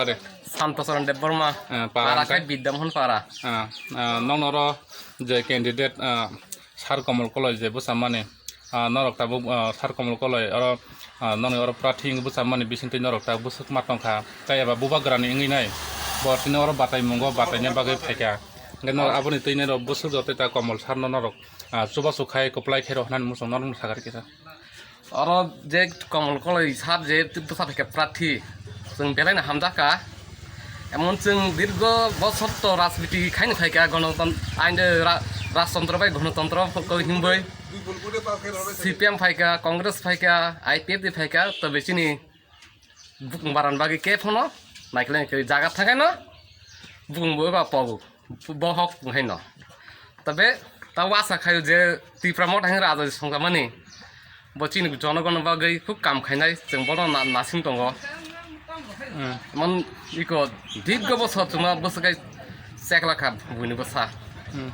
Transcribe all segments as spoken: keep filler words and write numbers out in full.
Are. Santocharan Debbarma. Eh, para Para hwnkhe? Khai Bidya Mohon Para. Ah, ah, nokno oro je candidate, ah, Sir Komol Koloi je bwsa mani, ah, norok tabuk, ah, Sir Komol Koloi oro, ah, nokni oro prathi wngwi bwsa mani bisingtwi norok tabuk bwswk ma tongkha. Tai eba bubagrani wngwi nai, bo tini oro batai mungo bataina bagwi phaikha. Hwnkhe norok aboni twi norok bwswk jotoi ta Komol Sir no norok, ah, chubachu khai kwplai khe rw hwnani muchung norok sakha rw kisa. Oro je Komol Koloi sir je bwsa phaikha prathi, chwng belai no hamjakha. Emon chwng dirgo bosor to rajniti khaino phaikha, gonotan-, ainde ra-, rajtontro bai gonotontro ko himbai. C P M phaikha, Congress phaikha, I P F T phaikha, tobe chini bukung baran bagwi khe phano naikhlai naikhlai jaga thangkhaino bukung bo ba pogo. Bohok wngkhaino. Tabe, tabo asa khaio je Tipra Motha hwnwi raja songkhamani, bo chini jonogon bagwi khub kam khainai, chwng bono na-, nasing tongo. Hmm. Mon iko dirgo bosor chwngno bwswk kai chekla kha buini bwsa. Hmm.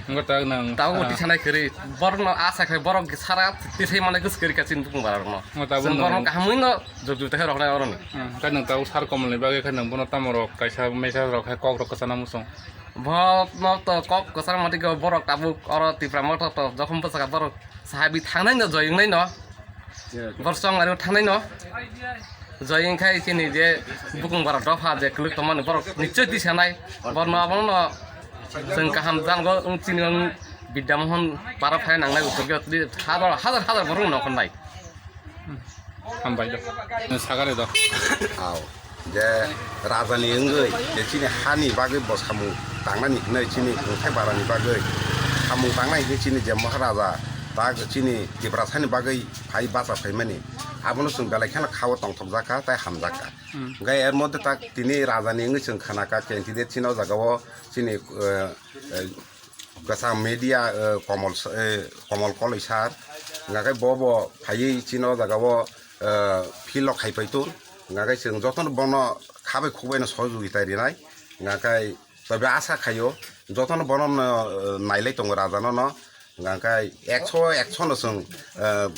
Wngkha tak nang, Tabo ah. Twi sanai kwrwi, borokno asa khai borok sara twi sai manai kwswk kwrwi kha chini bukung bararokno. Wngkha tabuk Chwng nang. Borokno kaham wngno jurjur ta khe rwkhnai oroni. Hmm. Khe nwng tabuk Sir Komolni bagwi khe nwng bono tamo rok kaisa message rok khe kok rok kwchana muchung. Bo no to kok kwchar mati go borok tabuk oro Tipra Motha to jokhon bwsaka borok sahabi thangnai no joyung nai no. Bor chong ari thangnai no. Joyung khai chini je bukung bara dopha je kwlwk tongmani borok nichoi twi sanai. Bor no abono no chwng kaham jang go wng chini wng Bidya Mohon para phai nangnai utor ge hazar hazar borok no khonai. Hambai do. Sagare do. Aw, je rajani wngwi, je chini hani bagwi bo samung tangnani hinwi, chini wngthai barani bagwi samung tangnai hinwi chini je Maharaja, tak chini Tiprasani bagwi phai bacha phaimani, abono chwng belai kheno khao tongthokjak kha tei hamjak kha. Hmm. Hwnkhe er moddhe tak tini rajani wngwi chwng khana kha candidate chini o jaga o chini, eh, eh, Kwcham media, eh, Komol s-, eh, Komol Koloi sir, hwnka khe bo bo phaiwi chini o jaga o, eh, field o khai pai tong, hwnka khe chwng jotono bono kha bai khuk bai no sohojogita rinai, hwnka khe tobe asa khaio jotono bono no, eh, nailai tongo raja no no, hwnka khe ekso, ekso no chwng, eh,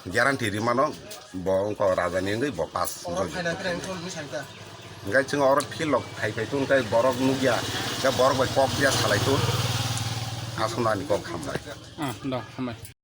guarantee rimano bo wngkha raja ni wngwi bo pass. Hingke chwng oro field rok phai phai tong tei borok nukya, tei borok bai kok ya salai tong, aswk nani kok hambai. Ah, do, hambai.